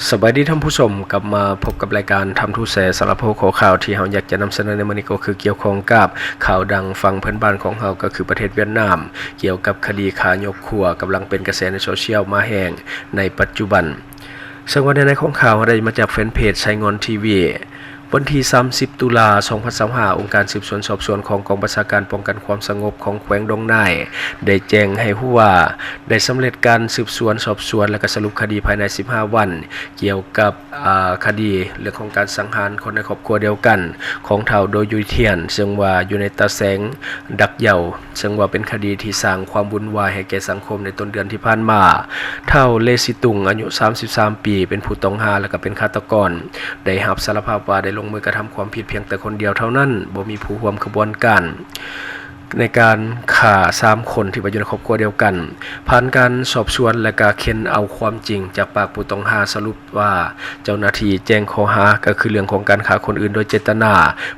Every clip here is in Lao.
ສະບາຍດີທ່ານຜູ້ຊົມ, ກັບມາພົບກັບລາຍການທຳທູແຊສຳລັບຫົວຂໍ້ຂ່າວທີ່ເຮົາຢາກຈະນຳສະເໜີໃນມື້ນີ້ ກໍຄືກ່ຽວຂ້ອງກັບຂ່າວດັງຝັ່ງເພື່ອນບ້ານຂອງເຮົາ ກໍຄືປະເທດຫວຽດນາມ, ກ່ຽວກັບຄະດີຂ້າຍົກຄົວກຳລັງເປັນກະແສໃນໂຊຊຽວມາແຮງໃນປັດຈຸບັນ. ເຊິ່ງວ່າເນື້ອໃນຂອງຂ່າວເຮົາໄດ້ມາຈາກແຟນເພຈໄຊງອນທີວີ. ວັນທີສາມສິບ ຕຸລາ ສອງພັນຊາວຫ້າ ອົງການສືບສວນສອບສວນຂອງກອງບັນຊາການປ້ອງກັນຄວາມສະຫງົບຂອງແຂວງດອງນາຍ ໄດ້ແຈ້ງໃຫ້ຮູ້ວ່າ ໄດ້ສຳເລັດການສືບສວນສອບສວນ ແລະ ກະສະຫຼຸບຄະດີພາຍໃນສິບຫ້າວັນ ກ່ຽວກັບ ອາ ຄະດີເລື່ອງຂອງການສັງຫານຄົນໃນຄອບຄົວດຽວກັນຂອງທ້າວ ໂດຍ ຢູທຽນ ເຊິ່ງວ່າຢູ່ໃນຕາແສງ ດັກເຍົາ ເຊິ່ງວ່າເປັນຄະດີທີ່ສ້າງຄວາມວຸ່ນວາຍໃຫ້ແກ່ສັງຄົມໃນຕົ້ນເດືອນທີ່ຜ່ານມາ. ທ້າວ ເລຊິຕຸງ ອາຍຸສາມສິບສາມປີ ເປັນຜູ້ຕ້ອງຫາ ແລະ ກໍເປັນຄາດຕະກອນ ໄດ້ຮັບສາລະພາບວ່າໄດ້ລົງມືກະທຳຄວາມຜິດພຽງແຕ່ຄົນດຽວເທົ່ານັ້ນ, ບໍ່ມີຜູ້ຮ່ວມຂະບວນການໃນການຂ້າສາມຄົນທີ່ວ່າຢູ່ໃນຄອບຄົວດຽວກັນ. ຜ່ານການສອບສວນ ແລະ ກະເຄັນເອົາຄວາມຈິງຈາກປາກຜູ້ຕ້ອງຫາ ສະຫຼຸບ ວ່າເຈົ້າໜ້າທີ່ແຈ້ງຂໍ້ຫາ ກໍຄືເລື່ອງຂອງການຂ້າຄົນອື່ນໂດຍເຈດຕະນາ,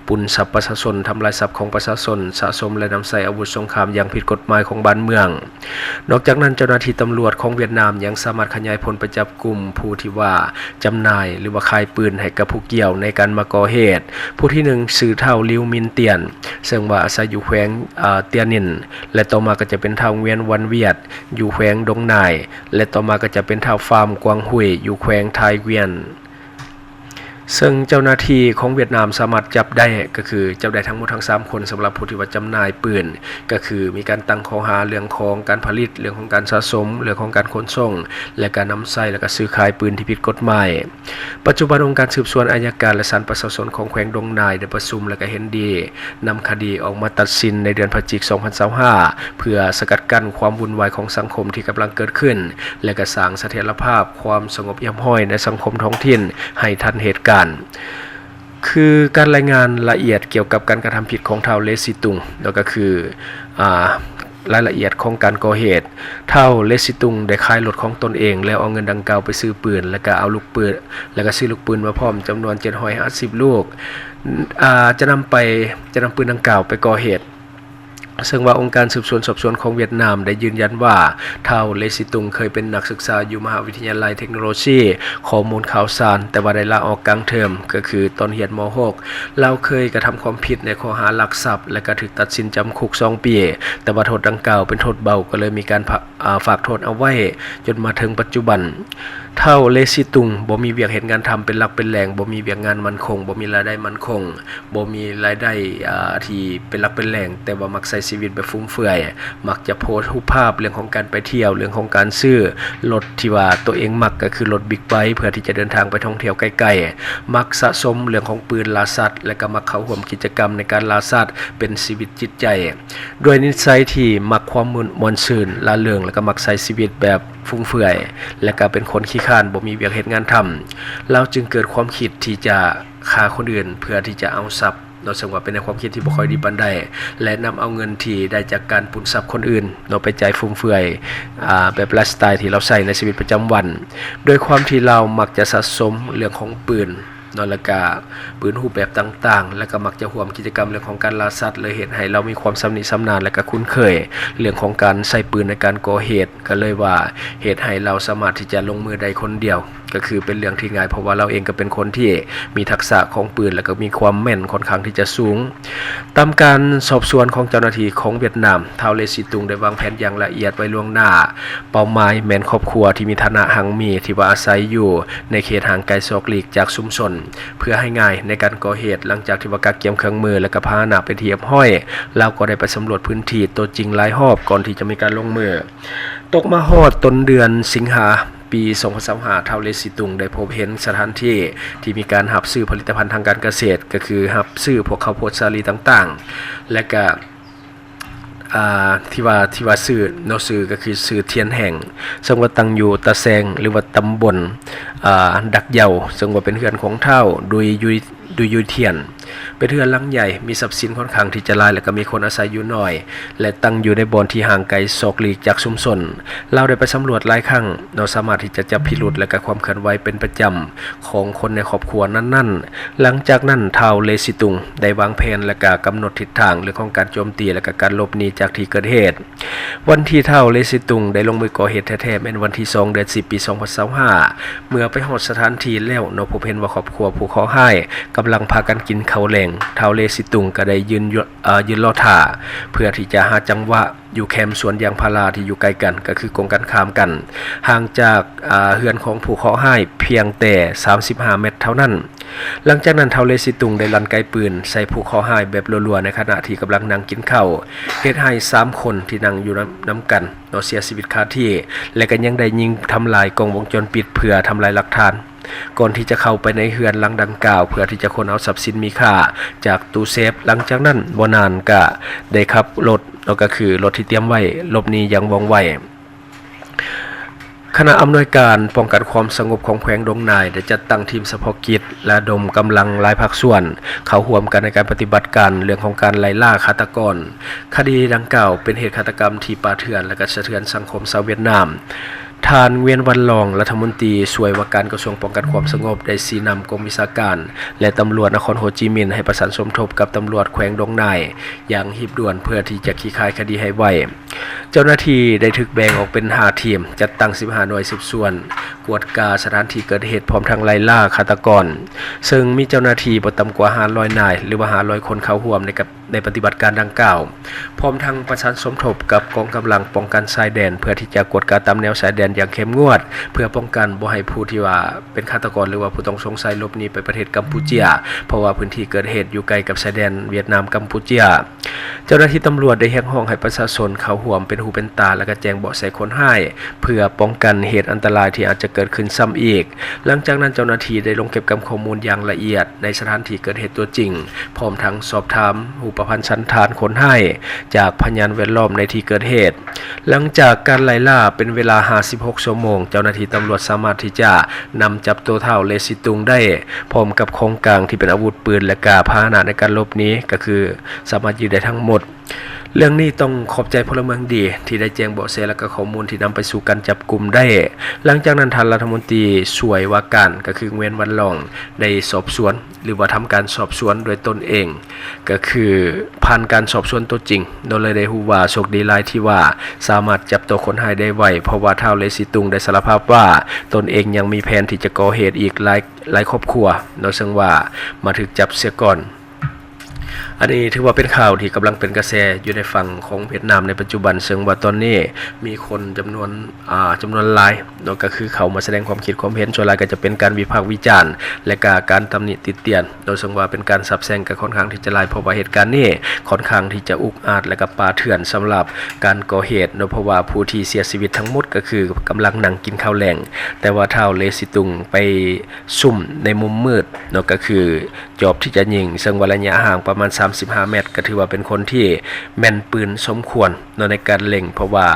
ປຸ້ນຊັບປະຊາຊົນ, ທຳລາຍຊັບຂອງປະຊາຊົນ, ສະສົມ ແລະ ນຳໃຊ້ອາວຸດສົງຄາມຢ່າງຜິດກົດໝາຍຂອງບ້ານເມືອງ. ນອກຈາກນັ້ນ, ເຈົ້າໜ້າທີ່ຕຳຫຼວດຂອງຫວຽດນາມຍັງສາມາດຂະຫຍາຍຜົນໄປຈັບກຸ່ມຜູ້ທີ່ວ່າຈຳໜ່າຍ ຫຼືວ່າຂາຍປືນໃຫ້ກັບຜູ້ກ່ຽວໃນການມາກໍ່ເຫດ. ຜູ້ທີໜຶ່ງຊື່ທ້າວ ລິວ ມິນຕຽນ ເຊິ່ງວ່າອາໄສຢູ່ແຂວງ ອາ ຕຽນນິນ ແລະ ຕໍ່ມາກໍຈະເປັນທ້າວ ງວຽນ ວັນວຽດ ຢູ່ແຂວງດອງນາຍ ແລະ ຕໍ່ມາກໍຈະເປັນທ້າວ ຟາມ ກວາງຮຸຍ ຢູ່ແຂວງທ້າຍວຽນ. ເຊິ່ງເຈົ້າໜ້າທີ່ຂອງຫວຽດນາມສາມາດຈັບໄດ້ ກໍຄືຈັບໄດ້ທັງໝົດທັງສາມຄົນ ສຳລັບຜູ້ທີ່ວ່າຈຳໜ່າຍປືນ ກໍຄືມີການຕັ້ງຂໍ້ຫາເລື່ອງຂອງການຜະລິດ, ເລື່ອງຂອງການສະສົມ, ເລື່ອງຂອງການຂົນສົ່ງ ແລະ ການນຳໃຊ້ ແລະ ກະຊື້ຂາຍປືນທີ່ຜິດກົດໝາຍ. ປັດຈຸບັນ ອົງການສືບສວນອັຍຍະການ ແລະ ສານປະຊາຊົນຂອງແຂວງດອງນາຍໄດ້ປະຊຸມ ແລະ ກະເຫັນດີນຳຄະດີອອກມາຕັດສິນໃນເດືອນພະຈິກ ສອງພັນຊາວຫ້າ ເພື່ອສະກັດກັ້ນຄວາມວຸ່ນວາຍຂອງສັງຄົມທີ່ກຳລັງເກີດຂຶ້ນ ແລະ ກະສ້າງສະຖຽນລະພາບຄວາມສະຫງົບຮຽບຮ້ອຍໃນສັງຄົມທ້ອງຖິ່ນໃຫ້ທັນເຫດການ. ຄືການລາຍງານລະອຽດກ່ຽວກັບການກະທຳຜິດຂອງທ້າວ ເລຊິຕຸງ ແລ້ວກໍຄື ອາ ລາຍລະອຽດຂອງການກໍ່ເຫດ, ທ້າວ ເລຊິຕຸງ ໄດ້ຂາຍລົດຂອງຕົນເອງ ແລ້ວເອົາເງິນດັ່ງກ່າວໄປຊື້ປືນ ແລະ ກະເອົາລູກປືນ ແລະ ກະຊື້ລູກປືນມາພ້ອມຈຳນວນເຈັດຮ້ອຍຫ້າສິບລູກ ອາ ຈະນຳໄປ ຈະນຳປືນດັ່ງກ່າວໄປກໍ່ເຫດ. ເຊິ່ງວ່າອົງການສືບສວນສອບສວນຂອງຫວຽດນາມໄດ້ຢືນຢັນວ່າ ທ້າວ ເລຊິຕຸງ ເຄີຍເປັນນັກສຶກສາຢູ່ມະຫາວິທະຍາໄລເທັກໂນໂລຊີຂໍ້ມູນຂ່າວສານ, ແຕ່ວ່າໄດ້ລາອອກກາງເທີມ ກໍຄືຕອນຮຽນ ມໍຫົກ. ລາວເຄີຍກະທຳຄວາມຜິດໃນຂໍ້ຫາລັກຊັບ ແລະ ກະຖືກຕັດສິນຈຳຄຸກສອງປີ, ແຕ່ວ່າໂທດດັ່ງກ່າວເປັນໂທດເບົາ ກໍເລີຍມີການ ອາ ຝາກໂທດເອົາໄວ້ຈົນມາເຖິງປັດຈຸບັນ. ທ້າວ ເລຊິຕຸງ ບໍ່ມີວຽກເຮັດງານທຳເປັນຫຼັກເປັນແຫຼ່ງ, ບໍ່ມີວຽກງານໝັ້ນຄົງ, ບໍ່ມີລາຍໄດ້ໝັ້ນຄົງ, ບໍ່ມີລາຍໄດ້ ອາ ທີ່ເປັນຫຼັກເປັນແຫຼ່ງ, ແຕ່ວ່າມັກໃຊ້ຊີວິດແບບຟຸມເຟືອຍ, ມັກຈະໂພສຮູບພາບເລື່ອງຂອງການໄປທ່ຽວ, ເລື່ອງຂອງການຊື້ລົດທີ່ວ່າຕົວເອງມັກ, ກໍຄືລົດບິກໄບ ເພື່ອທີ່ຈະເດີນທາງໄປທ່ອງທ່ຽວໄກໆ, ມັກສະສົມເລື່ອງຂອງປືນລ່າສັດ ແລະ ກໍມັກເຂົ້າຮ່ວມກິດຈະກຳໃນການລ່າສັດເປັນຊີວິດຈິດໃຈ. ດ້ວຍນິໄສທີ່ມັກຄວາມມ່ວນ ມ່ວນຊື່ນ ລ່າເລີງ ແລະ ກໍມັກໃຊ້ຊີວິດແບບຟຸມເຟືອຍ ແລະ ກໍເປັນຄົນຂີ້ຄ້ານ ບໍ່ມີວຽກເຮັດງານທຳ, ລາວຈຶ່ງເກີດຄວາມຄິດທີ່ຈະຂ້າຄົນອື່ນເພື່ອທີ່ຈະເອົາຊັບເນາະ, ເຊິ່ງວ່າເປັນແນວຄວາມຄິດທີ່ບໍ່ຄ່ອຍດີປານໃດ ແລະ ນຳເອົາເງິນທີ່ໄດ້ຈາກການປຸ້ນຊັບຄົນອື່ນເນາະ ໄປຈ່າຍຟຸມເຟືອຍ ອາ ແບບໄລຟ໌ສະໄຕລ໌ທີ່ລາວໃຊ້ໃນຊີວິດປະຈຳວັນ. ດ້ວຍຄວາມທີ່ລາວມັກຈະສະສົມເລື່ອງຂອງປືນ ເນາະ ແລ້ວກະປືນຮູບແບບຕ່າງໆ ແລ້ວກະມັກຈະຮ່ວມກິດຈະກຳເລື່ອງຂອງການລ່າສັດ ເລີຍເຮັດໃຫ້ລາວມີຄວາມຊຳນິຊຳນານ ແລ້ວກະຄຸ້ນເຄີຍເລື່ອງຂອງການໃຊ້ປືນໃນການກໍ່ເຫດ, ກະເລີຍວ່າເຮັດໃຫ້ລາວສາມາດທີ່ຈະລົງມືໄດ້ຄົນດຽວ ກະຄືເປັນເລື່ອງທີ່ງ່າຍ ເພາະວ່າລາວເອງກະເປັນຄົນທີ່ມີທັກສະຂອງປືນ ແລ້ວກະມີຄວາມແມ່ນຂ້ອນຂ້າງທີ່ຈະສູງ. ຕາມການສອບສວນຂອງເຈົ້າໜ້າທີ່ຂອງຫວຽດນາມ, ທ້າວ ເລຊິຕຸງ ໄດ້ວາງແຜນຢ່າງລະອຽດໄວ້ລ່ວງໜ້າ. ເປົ້າໝາຍແມ່ນຄອບຄົວທີ່ມີຖານະຮັ່ງມີ ທີ່ວ່າອາໄສຢູ່ໃນເຂດຫ່າງໄກສອກຫຼີກຈາກຊຸມຊົນ ເພື່ອໃຫ້ງ່າຍໃນການກໍ່ເຫດ. ຫຼັງຈາກທີ່ວ່າກະກຽມເຄື່ອງມື ແລະ ກະພາຫະນະເປັນທີ່ຮຽບຮ້ອຍ, ລາວກໍໄດ້ໄປສຳຫຼວດພື້ນທີ່ຕົວຈິງຫຼາຍຮອບກ່ອນທີ່ຈະມີການລົງມື. ຕົກມາຮອດຕົ້ນເດືອນສິງຫາ ປີສອງພັນຊາວຫ້າ ທ້າວ ເລຊິຕຸງ ໄດ້ພົບເຫັນສະຖານທີ່ທີ່ມີການຮັບຊື້ຜະລິດຕະພັນທາງການກະເສດ, ກໍຄືຮັບຊື້ພວກເຂົ້າໂພດສາລີຕ່າງໆ ແລະ ກະ ອາ ທີ່ວ່າ ທີ່ວ່າຊື່ເນາະ ຊື່ກໍຄືຊື່ທຽນແຫ່ງ ເຊິ່ງວ່າຕັ້ງຢູ່ຕາແຊງ ຫຼືວ່າຕຳບົນ ອາ ດັກເຍົາ ເຊິ່ງວ່າເປັນເຮືອນຂອງທ້າວ ດຸຍ ດຸຍ ດຸຍ ຢຸຍທຽນ. ເປັນເຮືອນຫຼັງໃຫຍ່ ມີຊັບສິນຂ້ອນຂ້າງທີ່ຈະຫຼາຍ ແລະ ກໍມີຄົນອາໄສຢູ່ໜ້ອຍ ແລະ ຕັ້ງຢູ່ໃນບ່ອນທີ່ຫ່າງໄກສອກຫຼີກຈາກຊຸມຊົນ. ລາວໄດ້ໄປສຳຫຼວດຫຼາຍຄັ້ງເນາະ ສາມາດທີ່ຈະຈັບພິລຸດ ແລະ ກະຄວາມເຄື່ອນໄຫວເປັນປະຈຳຂອງຄົນໃນຄອບຄົວນັ້ນໆ. ຫຼັງຈາກນັ້ນ ທ້າວເລຊິຕຸງໄດ້ວາງແຜນ ແລະ ກະກຳນົດທິດທາງເລື່ອງຂອງການໂຈມຕີ ແລະ ກະການຫຼົບໜີຈາກທີ່ເກີດເຫດ. ວັນທີ່ທ້າວເລຊິຕຸງໄດ້ລົງມືກໍ່ເຫດແທ້ໆ ແມ່ນວັນທີສອງ ເດືອນສິບ ປີສອງພັນຊາວຫ້າ ເມື່ອໄປຮອດສະຖານທີ່ແລ້ວເນາະ ພົບເຫັນວ່າຄອບຄົວຜູ້ເຄາະຮ້າຍກຳລັງພາກັນກິນເຂົ້າແລງ. ທ້າວເລຊິຕຸງກໍໄດ້ຢືນຢູ່ ເອີ ຢືນລໍຖ້າ ເພື່ອທີ່ຈະຫາຈັງຫວະຢູ່ແຄມສວນຢາງພາລາທີ່ຢູ່ໃກ້ກັນ ກໍຄືກົງກັນຂ້າມກັນ ຫ່າງຈາກ ເອີ ເຮືອນຂອງຜູ້ເຄາະຮ້າຍພຽງແຕ່ສາມສິບຫ້າແມັດເທົ່ານັ້ນ. ຫຼັງຈາກນັ້ນ ທ້າວເລຊິຕຸງໄດ້ລັ່ນໄກປືນໃສ່ຜູ້ເຄາະຮ້າຍແບບລັວໆ ໃນຂະນະທີ່ກຳລັງນັ່ງກິນເຂົ້າ ເຮັດໃຫ້ສາມຄົນທີ່ນັ່ງຢູ່ນຳ ນຳກັນເນາະ ເສຍຊີວິດຄາທີ່ ແລະ ກໍຍັງໄດ້ຍິງທຳລາຍກ້ອງວົງຈອນປິດເພື່ອທຳລາຍຫຼັກຖານ ກ່ອນທີ່ຈະເຂົ້າໄປໃນເຮືອນຫຼັງດັ່ງກ່າວ ເພື່ອທີ່ຈະຄົ້ນເອົາຊັບສິນມີຄ່າຈາກຕູ້ເຊຟ. ຫຼັງຈາກນັ້ນບໍ່ນານກໍໄດ້ຂັບລົດເນາະ ກໍຄືລົດທີ່ຕຽມໄວ້ ຫຼົບໜີຢ່າງວ່ອງໄວ. ຄະນະອຳນວຍການປ້ອງກັນຄວາມສະຫງົບຂອງແຂວງດອງນາຍ ໄດ້ຈັດຕັ້ງທີມສະເພາະກິດ ລະດົມກຳລັງຫຼາຍພາກສ່ວນເຂົ້າຮ່ວມກັນໃນການປະຕິບັດການເລື່ອງຂອງການໄລ່ລ່າຄາຕະກອນ. ຄະດີດັ່ງກ່າວເປັນເຫດຄາດຕະກຳທີ່ປ່າເຖື່ອນ ແລະ ກະສະເທືອນສັງຄົມຊາວຫວຽດນາມ. ທ່ານ ງວຽນ ວັນລອງ ລັດຖະມົນຕີຊ່ວຍວ່າການກະຊວງປ້ອງກັນຄວາມສະຫງົບ ໄດ້ຊີ້ນຳກົມວິຊາການ ແລະ ຕຳຫຼວດນະຄອນໂຮຈິມິນ ໃຫ້ປະສານສົມທົບກັບຕຳຫຼວດແຂວງດອງນາຍຢ່າງຮີບດ່ວນ ເພື່ອທີ່ຈະຂີ້ຄາຍຄະດີໃຫ້ໄວ. ເຈົ້າໜ້າທີ່ໄດ້ຖືກແບ່ງອອກເປັນຫ້າທີມ, ຈັດຕັ້ງສິບຫ້າໜ່ວຍສືບສວນ, ກວດກາສະຖານທີ່ເກີດເຫດ ພ້ອມທັງໄລ່ລ່າຄາຕະກອນ, ເຊິ່ງມີເຈົ້າໜ້າທີ່ບໍ່ຕ່ຳກວ່າຫ້າຮ້ອຍນາຍ ຫຼືວ່າຫ້າຮ້ອຍຄົນເຂົ້າຮ່ວມໃນກັບ ໃນປະຕິບັດການດັ່ງກ່າວ, ພ້ອມທັງປະສານສົມທົບກັບກອງກຳລັງປ້ອງກັນຊາຍແດນ ເພື່ອທີ່ຈະກວດກາຕາມແນວຊາຍແດນຢ່າງເຂັ້ມງວດ ເພື່ອປ້ອງກັນບໍ່ໃຫ້ຜູ້ທີ່ວ່າເປັນຄາຕະກອນ ຫຼືວ່າຜູ້ຕ້ອງສົງໄສຫຼົບໜີໄປປະເທດກຳປູເຈຍ, ເພາະວ່າພື້ນທີ່ເກີດເຫດຢູ່ໃກ້ກັບຊາຍແດນຫວຽດນາມ-ກຳປູເຈຍ. ເຈົ້າໜ້າທີ່ຕຳຫຼວດໄດ້ຮຽກຮ້ອງໃຫ້ປະຊາຊົນເຂົ້າຮ່ວມເປັນຫູເປັນຕາ ແລະ ກະແຈ້ງເບາະແສຄົນຮ້າຍ ເພື່ອປ້ອງກັນເຫດອັນຕະລາຍທີ່ອາດຈະເກີດຂຶ້ນຊ້ຳອີກ. ຫຼັງຈາກນັ້ນເຈົ້າໜ້າທີ່ໄດ້ລົງເກັບກຳຂໍ້ມູນຢ່າງລະອຽດໃນສະຖານທີ່ເກີດເຫດຕົວຈິງ, ພ້ອມທັງສອບຖາມຮູບປະພັນສັນຖານຄົນຮ້າຍຈາກພະຍານແວດລ້ອມໃນທີ່ເກີດເຫດ. ຫຼັງຈາກການໄລ່ລ່າເປັນເວລາຫ້າສິບຫົກຊົ່ວໂມງ, ເຈົ້າໜ້າທີ່ຕຳຫຼວດສາມາດທີ່ຈະນຳຈັບໂຕທ້າວເລຊິຕຸງໄດ້ ພ້ອມກັບຂອງກາງທີ່ເປັນອາວຸດປືນ ແລະ ກະພາຫະນະໃນການຫຼົບໜີ ກໍຄືສາມາດຍຶດໄດ້ທັງໝົດ. ເລື່ອງນີ້ຕ້ອງຂອບໃຈພົນລະເມືອງດີທີ່ໄດ້ແຈ້ງເບາະແສ ແລະ ກະຂໍ້ມູນທີ່ນຳໄປສູ່ການຈັບກຸມໄດ້. ຫຼັງຈາກນັ້ນທ່ານລັດຖະມົນຕີຊ່ວຍວ່າການ ກໍຄື ງວຽນ ວັນລອງ ໄດ້ສອບສວນ ຫຼືວ່າທຳການສອບສວນດ້ວຍຕົນເອງ ກໍຄືຜ່ານການສອບສວນຕົວຈິງເນາະ ເລີຍໄດ້ຮູ້ວ່າໂຊກດີຫຼາຍທີ່ວ່າສາມາດຈັບຕົວຄົນຮ້າຍໄດ້ໄວ ເພາະວ່າທ້າວເລຊິຕຸງໄດ້ສາລະພາບວ່າຕົນເອງຍັງມີແຜນທີ່ຈະກໍ່ເຫດອີກຫຼາຍ ຫຼາຍຄອບຄົວເນາະ ເຊິ່ງວ່າມາຖືກຈັບເສຍກ່ອນ. ອັນນີ້ຖືວ່າເປັນຂ່າວທີ່ກຳລັງເປັນກະແສຢູ່ໃນຝັ່ງຂອງຫວຽດນາມໃນປັດຈຸບັນ ເຊິ່ງວ່າຕອນນີ້ມີຄົນຈຳນວນ ອ່າ ຈຳນວນຫຼາຍເນາະ ກໍຄືເຂົ້າມາສະແດງຄວາມຄິດຄວາມເຫັນ, ສ່ວນຫຼາຍກໍຈະເປັນການວິພາກວິຈານ ແລະ ກະການຕຳໜິຕິຕຽນເນາະ ເຊິ່ງວ່າເປັນການສາບແຊ່ງກໍຄ່ອນຂ້າງທີ່ຈະຫຼາຍ ເພາະວ່າເຫດການນີ້ຄ່ອນຂ້າງທີ່ຈະອຸກອາດ ແລະ ກະປ່າເຖື່ອນສຳລັບການກໍ່ເຫດເນາະ ເພາະວ່າຜູ້ທີ່ເສຍຊີວິດທັງໝົດກໍຄືກຳລັງນັ່ງກິນເຂົ້າແລງ ແຕ່ວ່າທ້າວເລຊິຕຸງໄປ ຊຸ່ມໃນມຸມມືດເນາະ ກໍຄືຈອບທີ່ຈະຍິງ ເຊິ່ງວ່າໄລຍະຫ່າງປະມານສາມສິບຫ້າແມັດ ກໍຖືວ່າເປັນຄົນທີ່ແມ່ນປືນສົມຄວນເນາະໃນການເລັງ ເພາະວ່າ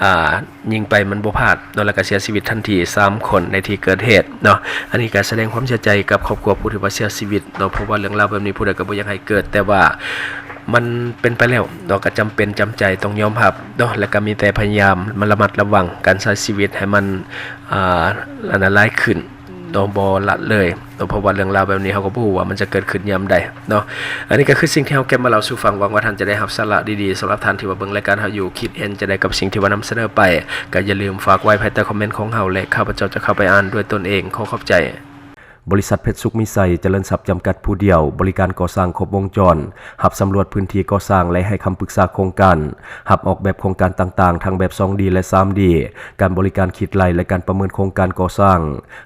ອ່າ ຍິງໄປມັນບໍ່ພາດເນາະ ແລ້ວກໍເສຍຊີວິດທັນທີສາມຄົນໃນທີ່ເກີດເຫດເນາະ. ອັນນີ້ກໍສະແດງຄວາມເສຍໃຈກັບຄອບຄົວຜູ້ທີ່ວ່າເສຍຊີວິດເນາະ ເພາະວ່າເລື່ອງລາວແບບນີ້ຜູ້ໃດກໍບໍ່ຢາກໃຫ້ເກີດ ແຕ່ວ່າມັນເປັນໄປແລ້ວເນາະ ກໍຈຳເປັນຈຳໃຈຕ້ອງຍອມຮັບເນາະ ແລ້ວກໍມີແຕ່ພະຍາຍາມມາລະມັດລະວັງການໃຊ້ຊີວິດໃຫ້ມັນ ອ່າ ອັນນັ້ນຫຼາຍຂຶ້ນ ເນາະ ບໍ່ລະເລີຍເນາະ ເພາະວ່າເລື່ອງລາວແບບນີ້ເຮົາກໍບໍ່ຮູ້ວ່າມັນຈະເກີດຂຶ້ນຍາມໃດເນາະ. ອັນນີ້ກໍຄືສິ່ງທີ່ເຮົາເກັບມາເລົ່າສູ່ຟັງ, ຫວັງວ່າທ່ານຈະໄດ້ຮັບສາລະດີໆ. ສຳລັບທ່ານທີ່ວ່າເບິ່ງລາຍການເຮົາຢູ່ ຄິດເຫັນຈັ່ງໃດກັບສິ່ງທີ່ວ່ານຳສະເໜີໄປ ກໍຢ່າລືມຝາກໄວ້ພາຍໃຕ້ຄອມເມັນຂອງເຮົາ ແລະ ຂ້າພະເຈົ້າຈະເຂົ້າໄປອ່ານດ້ວຍຕົນເອງ. ຂໍຂອບໃຈ. ບໍລິສັດເພັດສຸກມີໄຊຈະເລີນຊັບຈຳກັດຜູ້ດຽວ, ບໍລິການກໍ່ສ້າງຄົບວົງຈອນ, ຮັບສຳຫຼວດພື້ນທີ່ກໍ່ສ້າງ ແລະ ໃຫ້ຄຳປຶກສາໂຄງການ, ຮັບອອກແບບໂຄງການຕ່າງໆ ທັງແບບສອງດີ ແລະ ສາມດີ, ການບໍລິການຄິດໄລ່ ແລະ ການປະເມີນໂຄງການກໍ່ສ້າງ,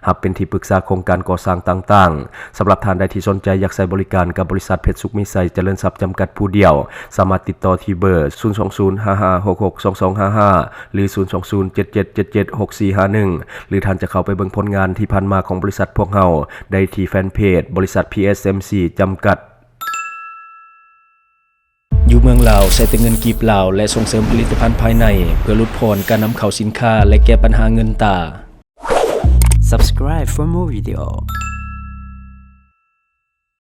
ຮັບເປັນທີ່ປຶກສາໂຄງການກໍ່ສ້າງຕ່າງໆ. ສຳລັບທ່ານໃດທີ່ສົນໃຈຢາກໃຊ້ບໍລິການກັບບໍລິສັດເພັດສຸກມີໄຊຈະເລີນຊັບຈຳກັດຜູ້ດຽວ, ສາມາດຕິດຕໍ່ທີ່ເບີ ສູນສອງສູນ ຫ້າຫ້າຫົກຫົກ ສອງສອງຫ້າຫ້າ ຫຼື ສູນສອງສູນ ເຈັດເຈັດເຈັດເຈັດ ຫົກສີ່ຫ້າໜຶ່ງ ຫຼື ທ່ານຈະເຂົ້າໄປເບິ່ງຜົນງານທີ່ຜ່ານມາຂອງບໍລິສັດພວກເຮົາໄດ້ທີ່ແຟນເພຈ ບໍລິສັດ ພີເອສເອັມຊີ ຈຳກັດ. ຢູ່ເມືອງລາວ ໃຊ້ແຕ່ເງິນກີບລາວ ແລະ ສົ່ງເສີມຜະລິດຕະພັນພາຍໃນ ເພື່ອຫຼຸດຜ່ອນການນຳເຂົ້າສິນຄ້າ ແລະ ແກ້ບັນຫາເງິນຕາ. Subscribe for more video.